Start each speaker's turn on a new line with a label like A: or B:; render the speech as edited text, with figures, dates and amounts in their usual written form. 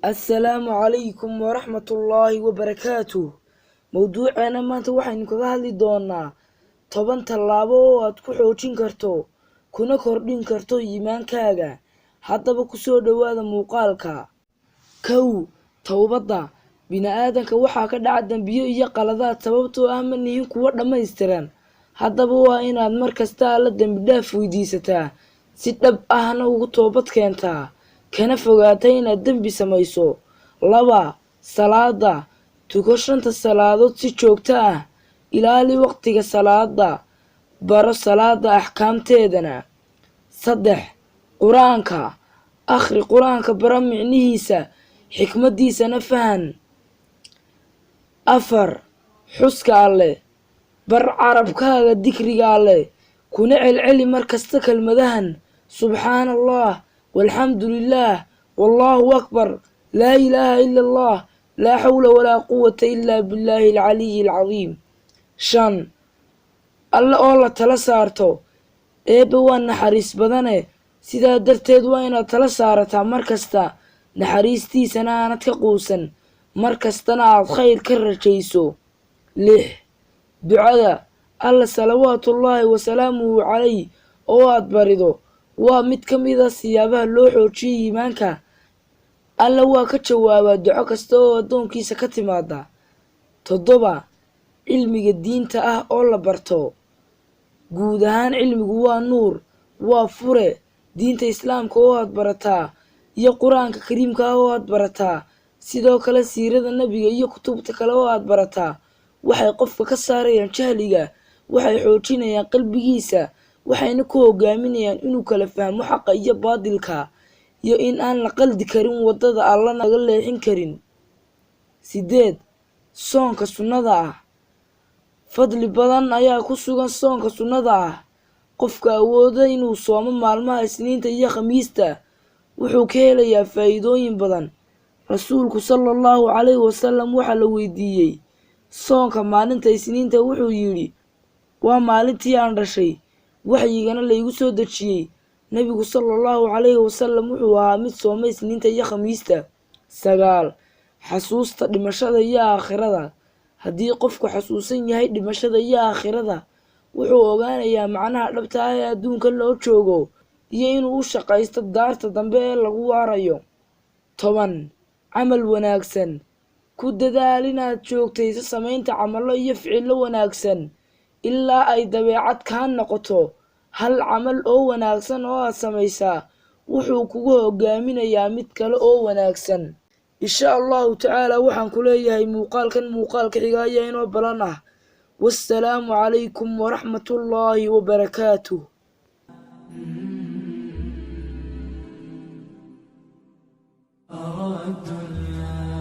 A: Assalaamu calaykum waraxmatullaahi wabarakaatuh. Mowduuceena maanta waxaynu kaga hadli doonaa 10 tallaabo oo aad ku xoojin karto kuna kordhin karto iimaankaaga. Haddaba kusoo dhowaada muuqaalka. 1, towbadda. Bini-aadanka waxaa ka dhaca dembiyo iyo qaladaad, sababtoo ah ma nihin kuwo dhammaystiran. Haddaba waa inaad mar kasta Alla dembi dhaaf weydiisataa, si dhab ahna ugu toobad keentaa, kana fogaata inaad dembi samayso. 2, salaada. Tuko shanta salaadood si joogto ah. Ilaali waqtiga salaada. Baro salaada axkaamteedana. 3, Qur-aanka. Akhri Qur-aanka, baro micnihiisa, xikmadiisana fahan. 4, xuska Alle. Bar carabkaaga dikriga Alle, kuna celceli mar kasta kelmadahan: Subxaana Allah, walxamdu lilaah, wallaahu akbar, laa ilaaha ila Allah, laa xawla walaa quwata ilaa billaahi alcaliyi alcadiim. 5, Alle oo la tala saarto. Eebbe waa naxariis badane, sidaa darteed waa inaad tala saarataa mar kasta, naxariistiisana aanad ka quusan, mar kastana aad khayr ka rajayso. 6, ducada. Alla salawaatullaahi wasalaamuhu calayh oo aad barido waa mid ka mid a siyaabaha loo xoojiyay iimaanka. Alla waa ka jawaabaa duco kasta oo addoonkiisa ka timaada. 7, cilmiga diinta ah oo la barto. Guud ahaan cilmigu waa nuur, waa fure. Diinta Islaamka oo aad barataa iyo Qur-aanka Kariimka ah oo aad barataa, sidoo kale siirada Nebiga iyo kutubta kale oo aad barataa, waxay qofka ka saarayaan jahliga, waxay xoojinayaan qalbigiisa, waxayna ku hogaaminayaan inuu kala fahmo xaqa iyo baadilka, iyo in aan la qaldi karin, waddada Allana laga leexin karin. 8, soonka sunnada ah. Fadli badan ayaa ku sugan soonka sunnada ah. Qofka awooda inuu soomo maalmaha Isniinta iyo Khamiista wuxuu ka helayaa faa'iidooyin badan. Rasuulku sala Allahu calayhi wasalam waxaa la weydiiyey soonka maalinta Isniinta. Wuxuu yidhi: "Waa maalintii aan dhashay, waxyigana laygu soo dejiyey." Nebigu sala Allahu calayhi wasalam wuxuu ahaa mid sooma Isniinta iyo Khamiista. 9, xasuusta dhimashada iyo aakhirada. Haddii qofku xasuusan yahay dhimashada iyo aakhirada, wuxuu ogaanayaa macnaha dhabta ah ee adduunka loo joogo iyo inuu u shaqaysto daarta dambe ee lagu waarayo. 10, camal wanaagsan. Ku dadaal inaad joogtayso samaynta camallo iyo ficillo wanaagsan ilaa ay dabeecad kaa noqoto. Hal camal oo wanaagsan oo aad samaysaa wuxuu kugu hogaaminayaa mid kale oo wanaagsan, insha Allahu tacaala. Waxaan ku leeyahay, muuqaalkan muuqaalka xiga ayaa inoo balan ah. Wassalaamu calaykum waraxmatullaahi wabarakaatuh.
B: أرى الدنيا.